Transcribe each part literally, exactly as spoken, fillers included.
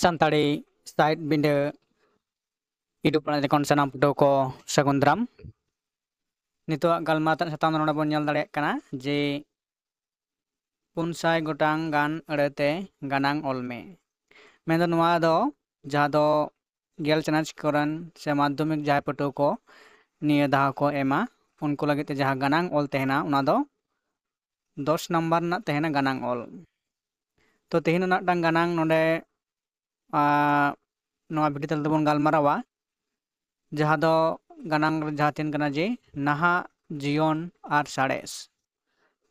ᱥᱟᱱᱛᱟᱲᱤ ᱥᱟᱶᱦᱮᱫ ᱵᱤᱸᱰᱟᱹ YouTube ᱯᱟᱲᱟ ᱡᱚᱠᱷᱚᱱ ᱥᱟᱱᱟᱢ ᱯᱟᱹᱴᱷᱩᱣᱟᱹ ᱠᱚ ᱥᱟᱹᱜᱩᱱ ᱫᱟᱨᱟᱢ᱾ ᱱᱤᱛᱚᱜ ᱜᱟᱞᱢᱟᱨᱟᱣ ᱛᱮᱱᱟᱜ ᱥᱟᱛᱟᱢ ᱫᱚ ᱱᱚᱰᱮ ᱵᱚᱱ ᱧᱮᱞ ᱫᱟᱲᱮᱭᱟᱜ ᱠᱟᱱᱟ ᱡᱮ ᱯᱩᱱ ᱥᱟᱭ ᱜᱚᱴᱟᱝ ᱜᱟᱱ ᱟᱹᱲᱟᱹᱛᱮ ᱜᱟᱱᱟᱝ ᱚᱞ ᱢᱮ᱾ ᱢᱮᱱᱫᱚ ᱱᱚᱣᱟ ᱫᱚ ᱡᱟᱦᱟᱸ ᱫᱚ ᱜᱮᱞ ᱪᱟᱱᱟᱪ ᱠᱚᱨᱮᱱ ᱥᱮ ᱢᱟᱫᱽᱫᱷᱚᱢᱤᱠ ᱡᱟᱦᱟᱸᱭ ᱯᱟᱹᱴᱷᱩᱣᱟᱹ ᱠᱚ ᱱᱤᱭᱟᱹ ᱫᱷᱟᱣ ᱠᱚ ᱮᱢᱟ, ᱩᱱᱠᱩ ᱞᱟᱹᱜᱤᱫ ᱛᱮ ᱡᱟᱦᱟᱸ ᱜᱟᱱᱟᱝ ᱚᱞ ᱛᱟᱦᱮᱱᱟ, ᱚᱱᱟ ᱫᱚ ᱫᱚᱥ ᱱᱟᱢᱵᱟᱨ ᱨᱮᱱᱟᱜ ᱛᱟᱦᱮᱱᱟ ᱜᱟᱱᱟᱝ ᱚᱞ᱾ ᱛᱚ ᱛᱮᱦᱮᱧ ᱨᱮᱱᱟᱜ ᱢᱤᱫᱴᱟᱝ ᱜᱟᱱᱟᱝ ᱱᱚᱰᱮ ᱟᱨ ᱱᱚᱣᱟ ᱵᱷᱤᱰᱤᱭᱳ ᱛᱟᱞᱟ ᱛᱮᱵᱚᱱ ᱜᱟᱞᱢᱟᱨᱟᱣᱟ, ᱡᱟᱦᱟᱸ ᱫᱚ ᱜᱟᱱᱟᱝ ᱨᱮ ᱡᱟᱦᱟᱸ ᱛᱟᱦᱮᱱ ᱠᱟᱱᱟ ᱡᱮ ᱱᱟᱦᱟᱜ ᱡᱤᱭᱚᱱ ᱟᱨ ᱥᱟᱬᱮᱥ᱾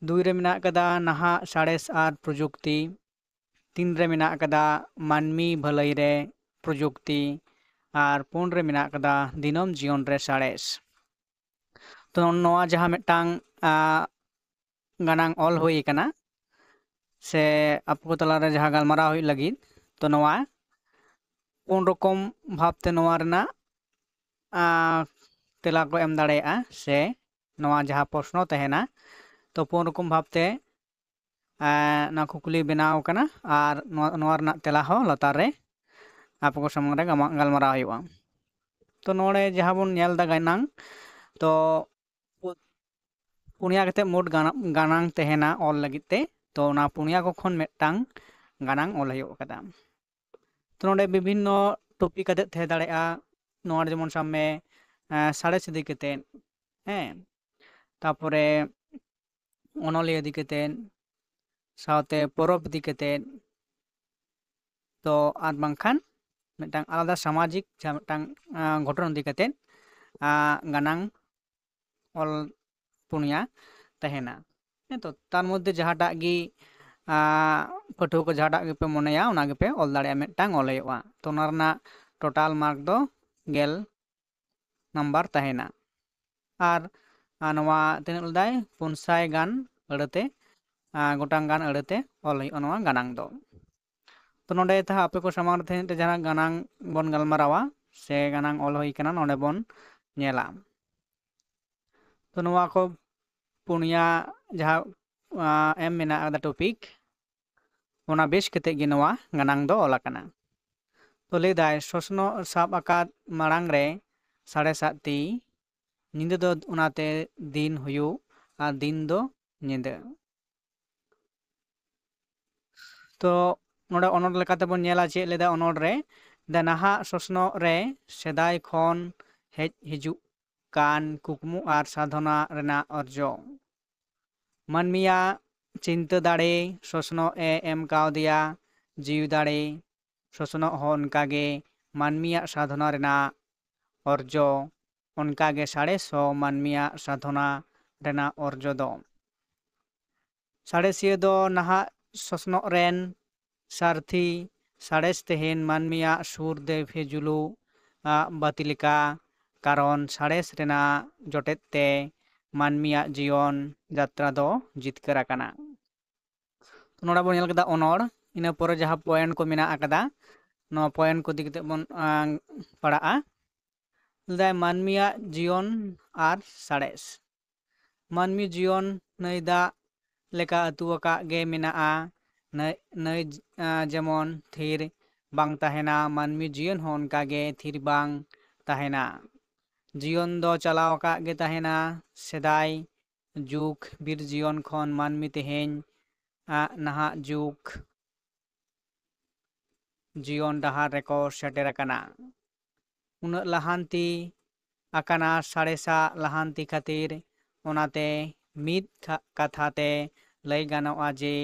ᱫᱩᱭ ᱨᱮ ᱢᱮᱱᱟᱜ ᱠᱟᱫᱟ ᱱᱟᱦᱟᱜ ᱥᱟᱬᱮᱥ ᱟᱨ ᱯᱨᱚᱡᱩᱠᱛᱤ᱾ ᱛᱤᱱ ᱨᱮ ᱢᱮᱱᱟᱜ ᱠᱟᱫᱟ ᱢᱟᱹᱱᱢᱤ ᱵᱷᱟᱹᱞᱟᱹᱭ ᱨᱮ ᱯᱨᱚᱡᱩᱠᱛᱤ᱾ ᱟᱨ ᱯᱩᱱ ᱨᱮ ᱢᱮᱱᱟᱜ ᱠᱟᱫᱟ ᱫᱤᱱᱟᱹᱢ ᱡᱤᱭᱚᱱ ᱨᱮ ᱥᱟᱬᱮᱥ᱾ ᱛᱚ ᱱᱚᱣᱟ ᱡᱟᱦᱟᱸ ᱢᱤᱫᱴᱟᱝ ᱟᱸ, ᱜᱟᱱᱟᱝ ᱚᱞ ᱦᱩᱭ ᱟᱠᱟᱱᱟ ᱥᱮ ᱟᱯᱮ ᱠᱚ ᱛᱟᱞᱟᱨᱮ ᱡᱟᱦᱟᱸ ᱜᱟᱞᱢᱟᱨᱟᱣ ᱦᱩᱭᱩᱜ ᱞᱟᱹᱜᱤᱫ, ᱛᱚ ᱱᱚᱣᱟ ᱯᱩᱱ ᱨᱚᱠᱚᱢ ᱵᱷᱟᱵᱽᱛᱮ ᱱᱚᱣᱟ ᱨᱮᱱᱟᱜ ᱟᱸ, ᱛᱮᱞᱟ ᱠᱚ ᱮᱢ ᱫᱟᱲᱮᱭᱟᱜᱼᱟ ᱥᱮ ᱱᱚᱣᱟ ᱡᱟᱦᱟᱸ ᱯᱨᱚᱥᱱᱚ ᱛᱟᱦᱮᱱᱟ, ᱛᱚ ᱯᱩᱱ ᱨᱚᱠᱚᱢ ᱵᱷᱟᱵᱽᱛᱮ ᱟᱸ, ᱱᱚᱣᱟ ᱠᱩᱠᱞᱤ ᱵᱮᱱᱟᱣ ᱟᱠᱟᱱᱟ ᱟᱨ ᱱᱚᱣᱟ, ᱱᱚᱣᱟ ᱨᱮᱱᱟᱜ ᱛᱮᱞᱟ ᱦᱚᱸ ᱞᱟᱛᱟᱨ ᱨᱮ ᱟᱯᱮ ᱠᱚ ᱥᱟᱢᱟᱝ ᱨᱮ ᱜᱟᱢᱟ-, ᱜᱟᱞᱢᱟᱨᱟᱣ ᱦᱩᱭᱩᱜᱼᱟ᱾ ᱛᱚ ᱱᱚᱰᱮ ᱡᱟᱦᱟᱸ ᱵᱚᱱ ᱧᱮᱞ ᱮᱫᱟ ᱜᱟᱱᱟᱝ, ᱛᱚ ᱯᱩᱱᱭᱟ ᱠᱟᱛᱮ ᱢᱳᱴ ᱜᱟᱱᱟ-, ᱜᱟᱱᱟᱝ ᱛᱟᱦᱮᱱᱟ ᱚᱞ ᱞᱟᱹᱜᱤᱫ ᱛᱮ᱾ ᱛᱚ ᱚᱱᱟ ᱯᱩᱱᱭᱟ ᱠᱚ ᱠᱷᱚᱱ ᱢᱤᱫᱴᱟᱝ ᱜᱟᱱᱟᱝ ᱚᱞ ᱦᱩᱭᱩᱜ ᱟᱠᱟᱫᱟ᱾ ᱛᱚ ᱱᱚᱰᱮ ᱵᱤᱵᱷᱤᱱᱱᱚ ᱴᱚᱯᱤᱠ ᱠᱟᱛᱮ ᱛᱟᱦᱮᱸ ᱫᱟᱲᱮᱭᱟᱜᱼᱟ᱾ ᱱᱚᱣᱟ ᱨᱮ ᱡᱮᱢᱚᱱ ᱥᱟᱵ ᱢᱮ, ᱮᱸ, ᱥᱟᱬᱮᱥ ᱤᱫᱤ ᱠᱟᱛᱮ, ᱦᱮᱸ, ᱛᱟᱯᱚᱨᱮ ᱚᱱᱚᱞᱤᱭᱟᱹ ᱤᱫᱤ ᱠᱟᱛᱮ, ᱥᱟᱶᱛᱮ ᱯᱚᱨᱚᱵᱽ ᱤᱫᱤ ᱠᱟᱛᱮ, ᱛᱚ ᱟᱨ ᱵᱟᱝᱠᱷᱟᱱ ᱢᱤᱫᱴᱟᱝ ᱟᱞᱟᱫᱟ ᱥᱟᱢᱟᱡᱤᱠ ᱡᱟᱦᱟᱸ ᱢᱤᱫᱴᱟᱝ, ᱟᱸ, ᱜᱷᱚᱴᱚᱱ ᱤᱫᱤ ᱠᱟᱛᱮ, ᱟᱸ, ᱜᱟᱱᱟᱝ ᱚᱞ ᱯᱩᱱᱭᱟ ᱛᱟᱦᱮᱱᱟ᱾ ᱦᱮᱸ ᱛᱚ, ᱛᱟᱨ ᱢᱚᱫᱽᱫᱷᱮ ᱡᱟᱦᱟᱸᱴᱟᱜ ᱜᱮ, ᱟᱸ, ᱯᱟᱹᱴᱷᱩᱣᱟᱹ ᱠᱚ ᱡᱟᱦᱟᱸᱴᱟᱜ ᱜᱮᱯᱮ ᱢᱚᱱᱮᱭᱟ, ᱚᱱᱟ ᱜᱮᱯᱮ ᱚᱞ ᱫᱟᱲᱮᱭᱟᱜᱼᱟ, ᱢᱤᱫᱴᱟᱝ ᱚᱞ ᱦᱩᱭᱩᱜᱼᱟ᱾ ᱛᱚ ᱚᱱᱟ ᱨᱮᱱᱟᱜ ᱴᱳᱴᱟᱞ ᱢᱟᱨᱠ ᱫᱚ ᱜᱮᱞ ᱱᱟᱢᱵᱟᱨ ᱛᱟᱦᱮᱱᱟ᱾ ᱟᱨ, ᱟᱨ ᱱᱚᱣᱟ ᱛᱤᱱᱟᱹᱜ ᱞᱮᱫᱟᱭ? ᱯᱩᱱ ᱥᱟᱭ ᱜᱟᱱ ᱟᱹᱲᱟᱹᱛᱮ, ᱟᱸ, ᱜᱚᱴᱟᱝ ᱜᱟᱱ ᱟᱹᱲᱟᱹᱛᱮ ᱚᱞ ᱦᱩᱭᱩᱜᱼᱟ ᱱᱚᱣᱟ ᱜᱟᱱᱟᱝ ᱫᱚ᱾ ᱛᱚ ᱱᱚᱰᱮ ᱛᱟᱦᱮᱸ ᱟᱯᱮ ᱠᱚ ᱥᱟᱢᱟᱝ ᱨᱮ ᱛᱮᱦᱮᱧ ᱡᱟᱦᱟᱸ ᱜᱟᱱᱟᱝ ᱵᱚᱱ ᱜᱟᱞᱢᱟᱨᱟᱣᱟ ᱥᱮ ᱜᱟᱱᱟᱝ ᱚᱞ ᱦᱩᱭ ᱠᱟᱱᱟ, ᱱᱚᱰᱮ ᱵᱚᱱ ᱧᱮᱞᱟ᱾ ᱛᱚ ᱱᱚᱣᱟ ᱠᱚ ᱯᱩᱱᱭᱟ ᱡᱟᱦᱟᱸ, ᱟᱸ, ᱮᱢ ᱢᱮᱱᱟᱜ ᱟᱠᱟᱫᱟ ᱴᱚᱯᱤᱠ, ᱚᱱᱟ ᱵᱮᱥ ᱠᱟᱛᱮ ᱜᱮ ᱱᱚᱣᱟ ᱜᱟᱱᱟᱝ ᱫᱚ ᱚᱞ ᱟᱠᱟᱱᱟ᱾ ᱛᱚ ᱞᱟᱹᱭ ᱫᱟᱭ, ᱥᱚᱥᱱᱚᱜ ᱥᱟᱵ ᱟᱠᱟᱫ ᱢᱟᱲᱟᱝ ᱨᱮ ᱥᱟᱬᱮᱥᱟᱜ ᱛᱤ, ᱧᱤᱫᱟᱹ ᱫᱚ ᱚᱱᱟᱛᱮ ᱫᱤᱱ ᱦᱩᱭᱩᱜ ᱟᱨ ᱫᱤᱱ ᱫᱚ ᱧᱤᱫᱟᱹ᱾ ᱛᱚ ᱱᱚᱰᱮ ᱚᱱᱚᱞ ᱞᱮᱠᱟᱛᱮ ᱵᱚᱱ ᱧᱮᱞᱟ ᱪᱮᱫ ᱞᱟᱹᱭ ᱫᱟ ᱚᱱᱚᱞ ᱨᱮ, ᱫᱟ ᱱᱟᱦᱟᱜ ᱥᱚᱥᱱᱚᱜ ᱨᱮ ᱥᱮᱫᱟᱭ ᱠᱷᱚᱱ ᱦᱮᱡ ᱦᱤᱡᱩᱜ ᱠᱟᱱ ᱠᱩᱠᱢᱩ ᱟᱨ ᱥᱟᱫᱷᱚᱱᱟ ᱨᱮᱱᱟᱜ ᱚᱨᱡᱚ᱾ ᱢᱟᱹᱱᱢᱤᱭᱟᱜ ᱪᱤᱱᱛᱟᱹ ᱫᱟᱲᱮ ᱥᱚᱥᱱᱚᱜ ᱮ ᱮᱢ ᱠᱟᱣᱫᱮᱭᱟ, ᱡᱤᱣᱤ ᱫᱟᱲᱮ ᱥᱚᱥᱱᱚᱜ ᱦᱚᱸ ᱚᱱᱠᱟᱜᱮ ᱢᱟᱹᱱᱢᱤᱭᱟᱜ ᱥᱟᱫᱷᱚᱱᱟ ᱨᱮᱱᱟᱜ ᱚᱨᱡᱚ, ᱚᱱᱠᱟᱜᱮ ᱥᱟᱬᱮᱥ ᱦᱚᱸ ᱢᱟᱹᱱᱢᱤᱭᱟᱜ ᱥᱟᱫᱷᱚᱱᱟ ᱨᱮᱱᱟᱜ ᱚᱨᱡᱚ ᱫᱚ᱾ ᱥᱟᱬᱮᱥᱤᱭᱟᱹ ᱫᱚ ᱱᱟᱦᱟᱜ ᱥᱚᱥᱱᱚᱜ ᱨᱮᱱ ᱥᱟᱨᱛᱷᱤ ᱥᱟᱬᱮᱥ ᱛᱮᱦᱮᱧ ᱢᱟᱹᱱᱢᱤᱭᱟᱜ ᱥᱩᱨ ᱫᱮᱣᱯᱷᱮ ᱡᱩᱞᱩᱜ ᱟᱜ ᱵᱟᱹᱛᱤ ᱞᱮᱠᱟ, ᱠᱟᱨᱚᱱ ᱥᱟᱬᱮᱥ ᱨᱮᱱᱟᱜ ᱡᱚᱴᱮᱫ ᱛᱮ ᱢᱟᱹᱱᱢᱤᱭᱟᱜ ᱡᱤᱭᱚᱱ ᱡᱟᱛᱨᱟ ᱫᱚ ᱡᱤᱛᱠᱟᱹᱨ ᱟᱠᱟᱱᱟ᱾ ᱱᱚᱰᱮ ᱵᱚᱱ ᱧᱮᱞ ᱠᱮᱫᱟ ᱚᱱᱚᱲ, ᱤᱱᱟᱹ ᱯᱚᱨᱮ ᱡᱟᱦᱟᱸ ᱯᱚᱭᱮᱱᱴ ᱠᱚ ᱢᱮᱱᱟᱜ ᱟᱠᱟᱫᱟ, ᱱᱚᱣᱟ ᱯᱚᱭᱮᱱᱴ ᱠᱚ ᱤᱫᱤ ᱠᱟᱛᱮ ᱵᱚᱱ ᱟᱸ, ᱯᱟᱲᱦᱟᱜᱼᱟ᱾ ᱞᱟᱹᱭᱫᱟᱭ ᱢᱟᱹᱱᱢᱤᱭᱟᱜ ᱡᱤᱭᱚᱱ ᱟᱨ ᱥᱟᱬᱮᱥ᱾ ᱢᱟᱹᱱᱢᱤ ᱡᱤᱭᱚᱱ ᱱᱟᱹᱭ ᱫᱟᱜ ᱞᱮᱠᱟ ᱟᱹᱛᱩ ᱟᱠᱟᱫ ᱜᱮ ᱢᱮᱱᱟᱜᱼᱟ᱾ ᱱᱟᱹᱭ, ᱱᱟᱹᱭ ᱟᱸ, ᱡᱮᱢᱚᱱ ᱛᱷᱤᱨ ᱵᱟᱝ ᱛᱟᱦᱮᱱᱟ, ᱢᱟᱹᱱᱢᱤ ᱡᱤᱭᱚᱱ ᱦᱚᱸ ᱚᱱᱠᱟᱜᱮ ᱛᱷᱤᱨ ᱵᱟᱝ ᱛᱟᱦᱮᱱᱟ᱾ ᱡᱤᱭᱚᱱ ᱫᱚ ᱪᱟᱞᱟᱣ ᱟᱠᱟᱫ ᱜᱮ ᱛᱟᱦᱮᱱᱟ᱾ ᱥᱮᱫᱟᱭ ᱡᱩᱜᱽ ᱵᱤᱨ ᱡᱤᱭᱚᱱ ᱠᱷᱚᱱ ᱢᱟᱹᱱᱢᱤ ᱛᱮᱦᱮᱧ ᱟᱜ ᱱᱟᱦᱟᱜ ᱡᱩᱜᱽ ᱡᱤᱭᱚᱱ ᱰᱟᱦᱟᱨ ᱨᱮᱠᱚ ᱥᱮᱴᱮᱨ ᱟᱠᱟᱱᱟ᱾ ᱩᱱᱟᱹᱜ ᱞᱟᱦᱟᱱᱛᱤ ᱟᱠᱟᱱᱟ ᱥᱟᱬᱮᱥᱟᱜ ᱞᱟᱦᱟᱱᱛᱤ ᱠᱷᱟᱹᱛᱤᱨ᱾ ᱚᱱᱟᱛᱮ ᱢᱤᱫ ᱠᱷᱟ-, ᱠᱟᱛᱷᱟ ᱛᱮ ᱞᱟᱹᱭ ᱜᱟᱱᱚᱜᱼᱟ ᱡᱮ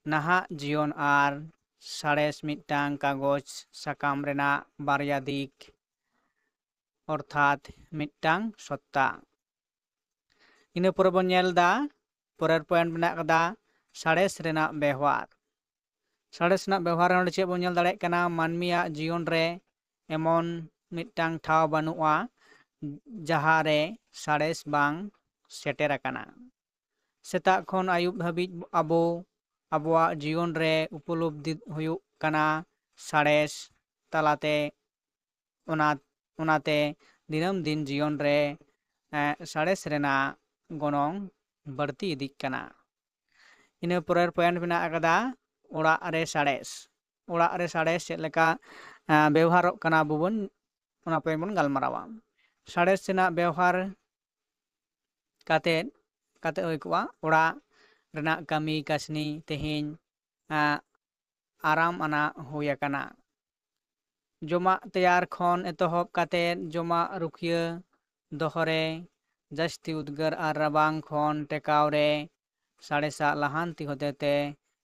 ᱱᱟᱦᱟᱜ ᱡᱤᱭᱚᱱ ᱟᱨ ᱥᱟᱬᱮᱥ ᱢᱤᱫᱴᱟᱝ ᱠᱟᱜᱚᱡᱽ ᱥᱟᱠᱟᱢ ᱨᱮᱱᱟᱜ ᱵᱟᱨᱭᱟ ᱫᱤᱠ, ᱚᱨᱛᱷᱟᱛ ᱢᱤᱫᱴᱟᱝ ᱥᱚᱛᱛᱟ᱾ ᱤᱱᱟᱹ ᱯᱚᱨᱮ ᱵᱚᱱ ᱧᱮᱞ ᱮᱫᱟ, ᱯᱚᱨᱮᱨ ᱯᱚᱭᱮᱱᱴ ᱢᱮᱱᱟᱜ ᱠᱟᱫᱟ ᱥᱟᱬᱮᱥ ᱨᱮᱱᱟᱜ ᱵᱮᱣᱦᱟᱨ᱾ ᱥᱟᱬᱮᱥ ᱨᱮᱱᱟᱜ ᱵᱮᱣᱦᱟᱨ ᱨᱮ ᱱᱚᱰᱮ ᱪᱮᱫ ᱵᱚᱱ ᱧᱮᱞ ᱫᱟᱲᱮᱭᱟᱜ ᱠᱟᱱᱟ? ᱢᱟᱹᱱᱢᱤᱭᱟᱜ ᱡᱤᱭᱚᱱ ᱨᱮ ᱮᱢᱚᱱ ᱢᱤᱫᱴᱟᱝ ᱴᱷᱟᱶ ᱵᱟᱹᱱᱩᱜᱼᱟ, ᱡᱟᱦᱟᱸ ᱨᱮ ᱥᱟᱬᱮᱥ ᱵᱟᱝ ᱥᱮᱴᱮᱨ ᱟᱠᱟᱱᱟ᱾ ᱥᱮᱛᱟᱜ ᱠᱷᱚᱱ ᱟᱹᱭᱩᱵ ᱫᱷᱟᱹᱵᱤᱡ ᱟᱵᱚ, ᱟᱵᱚᱣᱟᱜ ᱡᱤᱭᱚᱱ ᱨᱮ ᱩᱯᱚᱞᱚᱵᱽᱫᱷᱤ ᱦᱩᱭᱩᱜ ᱠᱟᱱᱟ ᱥᱟᱬᱮᱥ ᱛᱟᱞᱟᱛᱮ᱾ ᱚᱱᱟ, ᱚᱱᱟᱛᱮ ᱫᱤᱱᱟᱹᱢ ᱫᱤᱱ ᱡᱤᱭᱚᱱ ᱨᱮ, ᱮᱸ, ᱥᱟᱬᱮᱥ ᱨᱮᱱᱟᱜ ᱜᱚᱱᱚᱝ ᱵᱟᱹᱲᱛᱤ ᱤᱫᱤᱜ ᱠᱟᱱᱟ᱾ ᱤᱱᱟᱹ ᱯᱚᱨᱮᱨ ᱯᱚᱭᱮᱱᱴ ᱢᱮᱱᱟᱜ ᱟᱠᱟᱫᱟ ᱚᱲᱟᱜ ᱨᱮ ᱥᱟᱬᱮᱥ᱾ ᱚᱲᱟᱜ ᱨᱮ ᱥᱟᱬᱮᱥ ᱪᱮᱫ ᱞᱮᱠᱟ, ᱟᱸ, ᱵᱮᱣᱦᱟᱨᱚᱜ ᱠᱟᱱᱟ ᱟᱵᱚ ᱵᱚᱱ, ᱚᱱᱟ ᱯᱚᱨᱮ ᱵᱚᱱ ᱜᱟᱞᱢᱟᱨᱟᱣᱟ᱾ ᱥᱟᱬᱮᱥ ᱨᱮᱱᱟᱜ ᱵᱮᱣᱦᱟᱨ ᱠᱟᱛᱮᱫ, ᱠᱟᱛᱮᱫ ᱦᱩᱭ ᱠᱚᱜᱼᱟ, ᱚᱲᱟᱜ ᱨᱮᱱᱟᱜ ᱠᱟᱹᱢᱤ ᱠᱟᱹᱥᱱᱤ ᱛᱮᱦᱮᱧ, ᱟᱸ, ᱟᱨᱟᱢ ᱟᱱᱟᱜ ᱦᱩᱭ ᱟᱠᱟᱱᱟ᱾ ᱡᱚᱢᱟᱜ ᱛᱮᱭᱟᱨ ᱠᱷᱚᱱ ᱮᱛᱚᱦᱚᱵ ᱠᱟᱛᱮᱫ ᱡᱚᱢᱟᱜ ᱨᱩᱠᱷᱤᱭᱟᱹ ᱫᱚᱦᱚ ᱨᱮ, ᱡᱟᱹᱥᱛᱤ ᱩᱫᱽᱜᱟᱹᱨ ᱟᱨ ᱨᱟᱵᱟᱝ ᱠᱷᱚᱱ ᱴᱮᱠᱟᱣ ᱨᱮ, ᱥᱟᱬᱮᱥᱟᱜ ᱞᱟᱦᱟᱱᱛᱤ ᱦᱚᱛᱮᱛᱮ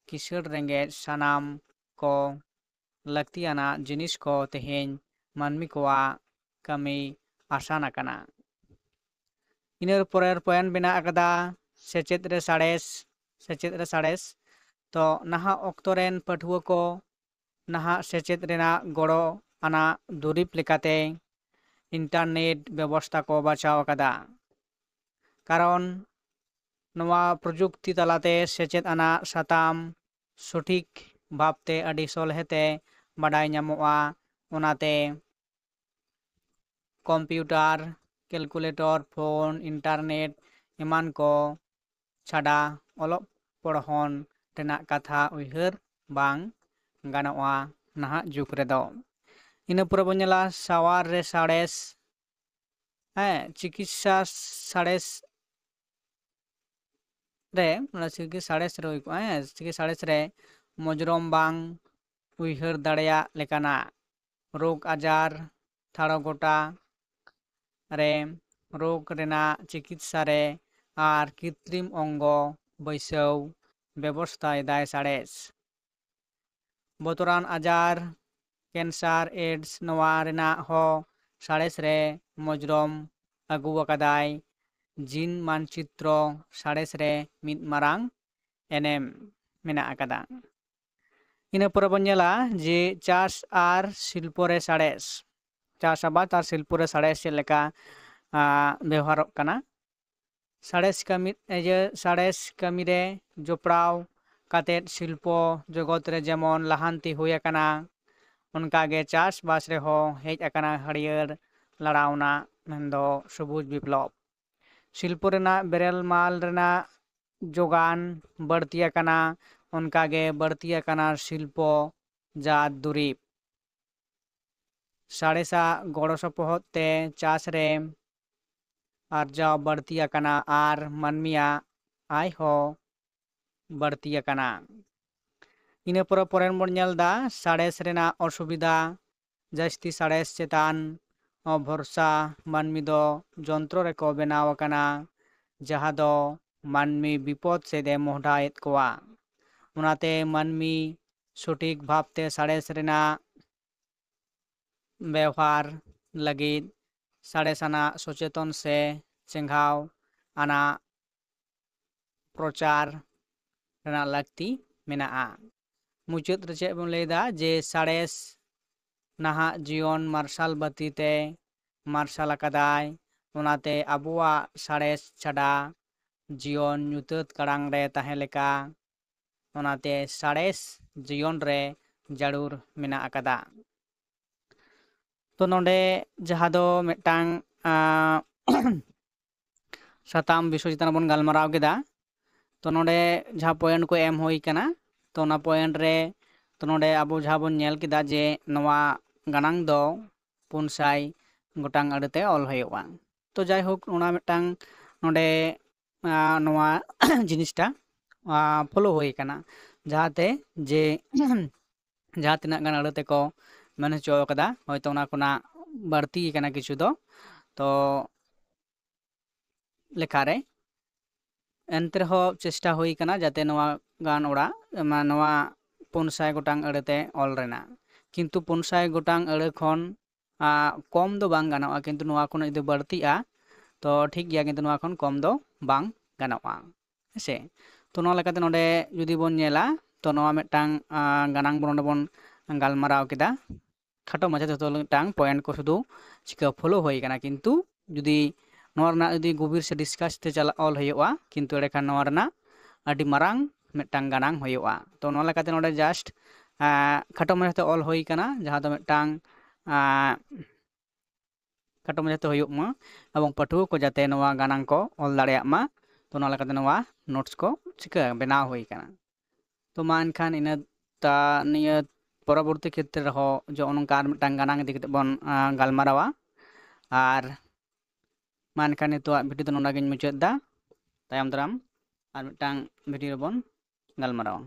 ᱠᱤᱥᱟᱹᱬ ᱨᱮᱸᱜᱮᱡ ᱥᱟᱱᱟᱢ ᱠᱚ ᱞᱟᱹᱠᱛᱤᱭᱟᱱᱟᱜ ᱡᱤᱱᱤᱥ ᱠᱚ ᱛᱮᱦᱮᱧ ᱢᱟᱹᱱᱢᱤ ᱠᱚᱣᱟᱜ ᱠᱟᱹᱢᱤ ᱟᱥᱟᱱ ᱟᱠᱟᱱᱟ᱾ ᱤᱱᱟᱹ ᱯᱚᱨᱮᱨ point ᱢᱮᱱᱟᱜ ᱟᱠᱟᱫᱟ ᱥᱮᱪᱮᱫ ᱨᱮ ᱥᱟᱬᱮᱥ, ᱥᱮᱪᱮᱫ ᱨᱮ ᱥᱟᱬᱮᱥ᱾ ᱛᱚ ᱱᱟᱦᱟᱜ ᱚᱠᱛᱚ ᱨᱮᱱ ᱯᱟᱹᱴᱷᱩᱣᱟᱹ ᱠᱚ ᱱᱟᱦᱟᱜ ᱥᱮᱪᱮᱫ ᱨᱮᱱᱟᱜ ᱜᱚᱲᱚ ᱟᱱᱟᱜ ᱫᱩᱨᱤᱵᱽ ᱞᱮᱠᱟᱛᱮ internet ᱵᱮᱵᱚᱥᱛᱟ ᱠᱚ ᱵᱟᱪᱷᱟᱣ ᱟᱠᱟᱫᱟ᱾ ᱠᱟᱨᱚᱱ ᱱᱚᱣᱟ ᱯᱨᱚᱡᱩᱠᱛᱤ ᱛᱟᱞᱟᱛᱮ ᱥᱮᱪᱮᱫ ᱟᱱᱟᱜ ᱥᱟᱛᱟᱢ ᱥᱚᱴᱷᱤᱠ ᱵᱷᱟᱵᱽᱛᱮ ᱟᱹᱰᱤ ᱥᱚᱞᱦᱮᱛᱮ ᱵᱟᱰᱟᱭ ᱧᱟᱢᱚᱜᱼᱟ᱾ ᱚᱱᱟᱛᱮ computer, calculator, phone, internet ᱮᱢᱟᱱ ᱠᱚ ᱪᱷᱟᱰᱟ ᱚᱞᱚᱜ ᱯᱚᱲᱦᱚᱱ ᱨᱮᱱᱟᱜ ᱠᱟᱛᱷᱟ ᱩᱭᱦᱟᱹᱨ ᱵᱟᱝ ᱜᱟᱱᱚᱜᱼᱟ ᱱᱟᱦᱟᱜ ᱡᱩᱜᱽ ᱨᱮᱫᱚ᱾ ᱤᱱᱟᱹ ᱯᱚᱨᱮ ᱵᱚᱱ ᱧᱮᱞᱟ ᱥᱟᱶᱟᱨ ᱨᱮ ᱥᱟᱬᱮᱥ, ᱦᱮᱸ, ᱪᱤᱠᱤᱛᱥᱟ ᱥᱟᱬᱮᱥ ᱨᱮ, ᱚᱱᱟ ᱪᱤᱠᱤ ᱥᱟᱬᱮᱥ ᱨᱮ ᱦᱩᱭ ᱠᱚᱜᱼᱟ, ᱦᱮᱸ, ᱪᱤᱠᱤ ᱥᱟᱬᱮᱥ ᱨᱮ ᱢᱚᱡᱽᱨᱚᱢ ᱵᱟᱝ ᱩᱭᱦᱟᱹᱨ ᱫᱟᱲᱮᱭᱟᱜ ᱞᱮᱠᱟᱱᱟᱜ ᱨᱳᱜᱽ ᱟᱡᱟᱨ ᱴᱷᱟᱲᱚ ᱜᱚᱴᱟ ᱨᱮ, ᱨᱳᱜᱽ ᱨᱮᱱᱟᱜ ᱪᱤᱠᱤᱛᱥᱟ ᱨᱮ ᱟᱨ ᱠᱨᱤᱛᱨᱤᱢ ᱚᱝᱜᱚ ᱵᱟᱹᱭᱥᱟᱹᱣ ᱵᱮᱵᱚᱥᱛᱷᱟ ᱮᱫᱟᱭ ᱥᱟᱬᱮᱥ᱾ ᱵᱚᱛᱚᱨᱟᱱ ᱟᱡᱟᱨ, cancer, AIDS, ᱱᱚᱣᱟ ᱨᱮᱱᱟᱜ ᱦᱚᱸ ᱥᱟᱬᱮᱥ ᱨᱮ ᱢᱚᱡᱽᱨᱚᱢ ᱟᱹᱜᱩ ᱟᱠᱟᱫᱟᱭ᱾ ᱡᱤᱱ ᱢᱟᱱᱪᱤᱛᱨᱚ ᱥᱟᱬᱮᱥ ᱨᱮ ᱢᱤᱫ ᱢᱟᱨᱟᱝ ᱮᱱᱮᱢ ᱢᱮᱱᱟᱜ ᱟᱠᱟᱫᱟ᱾ ᱤᱱᱟᱹ ᱯᱚᱨᱮ ᱵᱚᱱ ᱧᱮᱞᱟ ᱡᱮ ᱪᱟᱥ ᱟᱨ ᱥᱤᱞᱯᱚ ᱨᱮ ᱥᱟᱬᱮᱥ, ᱪᱟᱥ ᱟᱵᱟᱫ ᱟᱨ ᱥᱤᱞᱯᱚ ᱨᱮ ᱥᱟᱬᱮᱥ ᱪᱮᱫ ᱞᱮᱠᱟ, ᱟᱸ, ᱵᱮᱣᱦᱟᱨᱚᱜ ᱠᱟᱱᱟ᱾ ᱥᱟᱬᱮᱥ ᱠᱟᱹᱢᱤ, ᱤᱭᱟᱹ, ᱥᱟᱬᱮᱥ ᱠᱟᱹᱢᱤ ᱨᱮ ᱡᱚᱯᱲᱟᱣ ᱠᱟᱛᱮᱫ ᱥᱤᱞᱯᱚ ᱡᱚᱜᱚᱛ ᱨᱮ ᱡᱮᱢᱚᱱ ᱞᱟᱦᱟᱱᱛᱤ ᱦᱩᱭ ᱟᱠᱟᱱᱟ, ᱚᱱᱠᱟᱜᱮ ᱪᱟᱥᱵᱟᱥ ᱨᱮᱦᱚᱸ ᱦᱮᱡ ᱟᱠᱟᱱᱟ ᱦᱟᱹᱨᱭᱟᱹᱲ ᱞᱟᱲᱟᱣᱱᱟ, ᱢᱮᱱᱫᱚ ᱥᱚᱵᱩᱡ ᱵᱤᱯᱞᱚᱵ᱾ ᱥᱤᱞᱯᱚ ᱨᱮᱱᱟᱜ ᱵᱮᱨᱮᱞ ᱢᱟᱞ ᱨᱮᱱᱟᱜ ᱡᱳᱜᱟᱱ ᱵᱟᱹᱲᱛᱤ ᱟᱠᱟᱱᱟ, ᱚᱱᱠᱟᱜᱮ ᱵᱟᱹᱲᱛᱤ ᱟᱠᱟᱱᱟ ᱥᱤᱞᱯᱚ ᱡᱟᱛ ᱫᱩᱨᱤᱵ᱾ ᱥᱟᱬᱮᱥᱟᱜ ᱜᱚᱲᱚ ᱥᱚᱯᱚᱦᱚᱫ ᱛᱮ ᱪᱟᱥ ᱨᱮ ᱟᱨᱡᱟᱣ ᱵᱟᱹᱲᱛᱤ ᱟᱠᱟᱱᱟ ᱟᱨ ᱢᱟᱹᱱᱢᱤᱭᱟᱜ ᱟᱭ ᱦᱚᱸ ᱵᱟᱹᱲᱛᱤ ᱟᱠᱟᱱᱟ᱾ ᱤᱱᱟᱹ ᱯᱚᱨᱮ ᱯᱚᱨᱮᱱ ᱵᱚᱱ ᱧᱮᱞ ᱮᱫᱟ ᱥᱟᱬᱮᱥ ᱨᱮᱱᱟᱜ ᱚᱥᱩᱵᱤᱫᱷᱟ᱾ ᱡᱟᱹᱥᱛᱤ ᱥᱟᱬᱮᱥ ᱪᱮᱛᱟᱱ ᱵᱷᱚᱨᱥᱟ ᱢᱟᱹᱱᱢᱤ ᱫᱚ ᱡᱚᱱᱛᱨᱚ ᱨᱮᱠᱚ ᱵᱮᱱᱟᱣ ᱟᱠᱟᱱᱟ, ᱡᱟᱦᱟᱸ ᱫᱚ ᱢᱟᱹᱱᱢᱤ ᱵᱤᱯᱚᱫ ᱥᱮᱫ ᱮ ᱢᱚᱦᱰᱟᱭᱮᱫ ᱠᱚᱣᱟ᱾ ᱚᱱᱟᱛᱮ ᱢᱟᱹᱱᱢᱤ ᱥᱚᱴᱷᱤᱠ ᱵᱷᱟᱵᱽᱛᱮ ᱥᱟᱬᱮᱥ ᱨᱮᱱᱟᱜ ᱵᱮᱣᱦᱟᱨ ᱞᱟᱹᱜᱤᱫ ᱥᱟᱬᱮᱥ ᱟᱱᱟᱜ ᱥᱚᱪᱮᱛᱚᱱ ᱥᱮ ᱪᱮᱸᱜᱷᱟᱣ ᱟᱱᱟᱜ ᱯᱨᱚᱪᱟᱨ ᱨᱮᱱᱟᱜ ᱞᱟᱹᱠᱛᱤ ᱢᱮᱱᱟᱜᱼᱟ᱾ ᱢᱩᱪᱟᱹᱫ ᱨᱮ ᱪᱮᱫ ᱵᱚᱱ ᱞᱟᱹᱭᱫᱟ ᱡᱮ ᱥᱟᱬᱮᱥ ᱱᱟᱦᱟᱜ ᱡᱤᱭᱚᱱ ᱢᱟᱨᱥᱟᱞ ᱵᱟᱹᱛᱤ ᱛᱮ ᱢᱟᱨᱥᱟᱞ ᱟᱠᱟᱫᱟᱭ, ᱚᱱᱟᱛᱮ ᱟᱵᱚᱣᱟᱜ ᱥᱟᱬᱮᱥ ᱪᱷᱟᱰᱟ ᱡᱤᱭᱚᱱ ᱧᱩᱛᱟᱹᱛ ᱠᱟᱲᱟᱝ ᱨᱮ ᱛᱟᱦᱮᱸ ᱞᱮᱠᱟ, ᱚᱱᱟᱛᱮ ᱥᱟᱬᱮᱥ ᱡᱤᱭᱚᱱ ᱨᱮ ᱡᱟᱹᱨᱩᱲ ᱢᱮᱱᱟᱜ ᱟᱠᱟᱫᱟ᱾ ᱛᱚ ᱱᱚᱰᱮ ᱡᱟᱦᱟᱸ ᱫᱚ ᱢᱤᱫᱴᱟᱝ, ᱟᱸ, ᱥᱟᱛᱟᱢ ᱵᱤᱥᱚᱭ ᱪᱮᱛᱟᱱ ᱨᱮᱵᱚᱱ ᱜᱟᱞᱢᱟᱨᱟᱣ ᱠᱮᱫᱟ᱾ ᱛᱚ ᱱᱚᱰᱮ ᱡᱟᱦᱟᱸ point ᱠᱚ ᱮᱢ ᱦᱩᱭ ᱠᱟᱱᱟ, ᱛᱚ ᱚᱱᱟ point ᱨᱮ, ᱛᱚ ᱱᱚᱰᱮ ᱟᱵᱚ ᱡᱟᱦᱟᱸ ᱵᱚᱱ ᱧᱮᱞ ᱠᱮᱫᱟ ᱡᱮ ᱱᱚᱣᱟ ᱜᱟᱱᱟᱝ ᱫᱚ ᱯᱩᱱ ᱥᱟᱭ ᱜᱚᱴᱟᱝ ᱟᱹᱲᱟᱹ ᱛᱮ ᱚᱞ ᱦᱩᱭᱩᱜᱼᱟ᱾ ᱛᱚ ᱡᱟᱭᱦᱳᱠ, ᱚᱱᱟ ᱢᱤᱫᱴᱟᱝ ᱱᱚᱰᱮ, ᱟᱸ, ᱱᱚᱣᱟ ᱡᱤᱱᱤᱥᱴᱟ, ᱟᱸ, follow ᱦᱩᱭ ᱠᱟᱱᱟ, ᱡᱟᱦᱟᱸᱛᱮ ᱡᱮ ᱡᱟᱦᱟᱸ ᱛᱤᱱᱟᱹᱜ ᱜᱟᱱ ᱟᱹᱲᱟᱹ ᱛᱮᱠᱚ ᱢᱮᱱ ᱦᱚᱪᱚ ᱠᱟᱫᱟ, ᱦᱚᱭᱛᱳ ᱚᱱᱟ ᱠᱷᱚᱱᱟᱜ ᱵᱟᱹᱲᱛᱤ ᱠᱟᱱᱟ ᱠᱤᱪᱷᱩ ᱫᱚ᱾ ᱛᱚ ᱞᱮᱠᱷᱟᱨᱮ ᱮᱱᱛᱮ ᱨᱮᱦᱚᱸ ᱪᱮᱥᱴᱟ ᱦᱩᱭ ᱠᱟᱱᱟ ᱡᱟᱛᱮ ᱱᱚᱣᱟ ᱜᱟᱱ ᱚᱲᱟᱜ, ᱢᱟ-, ᱱᱚᱣᱟ ᱯᱩᱱ ᱥᱟᱭ ᱜᱚᱴᱟᱝ ᱟᱹᱲᱟᱹ ᱛᱮ ᱚᱞ ᱨᱮᱱᱟᱜ, ᱠᱤᱱᱛᱩ ᱯᱩᱱ ᱥᱟᱭ ᱜᱚᱴᱟᱝ ᱟᱹᱲᱟᱹ ᱠᱷᱚᱱ, ᱟᱸ, ᱠᱚᱢ ᱫᱚ ᱵᱟᱝ ᱜᱟᱱᱚᱜᱼᱟ, ᱠᱤᱱᱛᱩ ᱱᱚᱣᱟ ᱠᱷᱚᱱᱟᱜ ᱡᱩᱫᱤ ᱵᱟᱹᱲᱛᱤᱜᱼᱟ ᱛᱚ ᱴᱷᱤᱠ ᱜᱮᱭᱟ, ᱠᱤᱱᱛᱩ ᱱᱚᱣᱟ ᱠᱷᱚᱱ ᱠᱚᱢ ᱫᱚ ᱵᱟᱝ ᱜᱟᱱᱚᱜᱼᱟ, ᱦᱮᱸᱥᱮ᱾ ᱛᱚ ᱱᱚᱣᱟ ᱞᱮᱠᱟᱛᱮ ᱱᱚᱰᱮ ᱡᱩᱫᱤ ᱵᱚᱱ ᱧᱮᱞᱟ, ᱛᱚ ᱱᱚᱣᱟ ᱢᱤᱫᱴᱟᱝ, ᱟᱸ, ᱜᱟᱱᱟᱝ ᱵᱚᱱ ᱱᱚᱰᱮ ᱵᱚᱱ ᱜᱟᱞᱢᱟᱨᱟᱣ ᱠᱮᱫᱟ᱾ ᱠᱷᱟᱴᱚ ᱢᱟᱪᱷᱟ ᱛᱮ ᱡᱚᱛᱚ ᱢᱤᱫᱴᱟᱝ point ᱠᱚ ᱥᱩᱫᱷᱩ ᱪᱤᱠᱟᱹ follow ᱦᱩᱭ ᱠᱟᱱᱟ, ᱠᱤᱱᱛᱩ ᱡᱩᱫᱤ ᱱᱚᱣᱟ ᱨᱮᱱᱟᱜ ᱡᱩᱫᱤ ᱜᱚᱵᱷᱤᱨ ᱥᱮ discuss ᱛᱮ ᱪᱟᱞᱟᱜ ᱚᱞ ᱦᱩᱭᱩᱜᱼᱟ, ᱠᱤᱱᱛᱩ ᱮᱸᱰᱮᱠᱷᱟᱱ ᱱᱚᱣᱟ ᱨᱮᱱᱟᱜ ᱟᱹᱰᱤ ᱢᱟᱨᱟᱝ ᱢᱤᱫᱴᱟᱝ ᱜᱟᱱᱟᱝ ᱦᱩᱭᱩᱜᱼᱟ᱾ ᱛᱚ ᱱᱚᱣᱟ ᱞᱮᱠᱟᱛᱮ ᱱᱚᱰᱮ just, ᱟᱸ, ᱠᱷᱟᱴᱚ ᱢᱟᱪᱷᱟ ᱛᱮ ᱚᱞ ᱦᱩᱭ ᱠᱟᱱᱟ, ᱡᱟᱦᱟᱸ ᱫᱚ ᱢᱤᱫᱴᱟᱝ, ᱟᱸ, ᱠᱷᱟᱴᱚ ᱢᱟᱪᱷᱟ ᱛᱮ ᱦᱩᱭᱩᱜ ᱢᱟ ᱮᱵᱚᱝ ᱯᱟᱹᱴᱷᱩᱣᱟᱹ ᱠᱚ ᱡᱟᱛᱮ ᱱᱚᱣᱟ ᱜᱟᱱᱟᱝ ᱠᱚ ᱚᱞ ᱫᱟᱲᱮᱭᱟᱜ ᱢᱟ᱾ ᱛᱚ ᱱᱚᱣᱟ ᱞᱮᱠᱟᱛᱮ ᱱᱚᱣᱟ notes ᱠᱚ ᱪᱤᱠᱟᱹ ᱵᱮᱱᱟᱣ ᱦᱩᱭ ᱠᱟᱱᱟ᱾ ᱛᱚ ᱢᱟ ᱮᱱᱠᱷᱟᱱ ᱤᱱᱟᱹ ᱛᱟ ᱱᱤᱭᱟᱹ ᱯᱚᱨᱚᱵᱚᱨᱛᱤ ᱠᱷᱮᱛᱨᱮ ᱨᱮᱦᱚᱸ ᱡᱚ ᱱᱚᱝᱠᱟ ᱟᱨ ᱢᱤᱫᱴᱟᱝ ᱜᱟᱱᱟᱝ ᱤᱫᱤ ᱠᱟᱛᱮ ᱵᱚᱱ ᱜᱟᱞᱢᱟᱨᱟᱣᱟ᱾ ᱟᱨ ᱢᱟ ᱮᱱᱠᱷᱟᱱ ᱱᱤᱛᱚᱜᱟᱜ ᱵᱷᱤᱰᱤᱭᱳ ᱫᱚ ᱱᱚᱰᱮ ᱜᱤᱧ ᱢᱩᱪᱟᱹᱫ ᱮᱫᱟ᱾ ᱛᱟᱭᱚᱢ ᱫᱟᱨᱟᱢ ᱟᱨ ᱢᱤᱫᱴᱟᱝ ᱵᱷᱤᱰᱤᱭᱳ ᱨᱮᱵᱚᱱ ᱜᱟᱞᱢᱟᱨᱟᱣᱟ᱾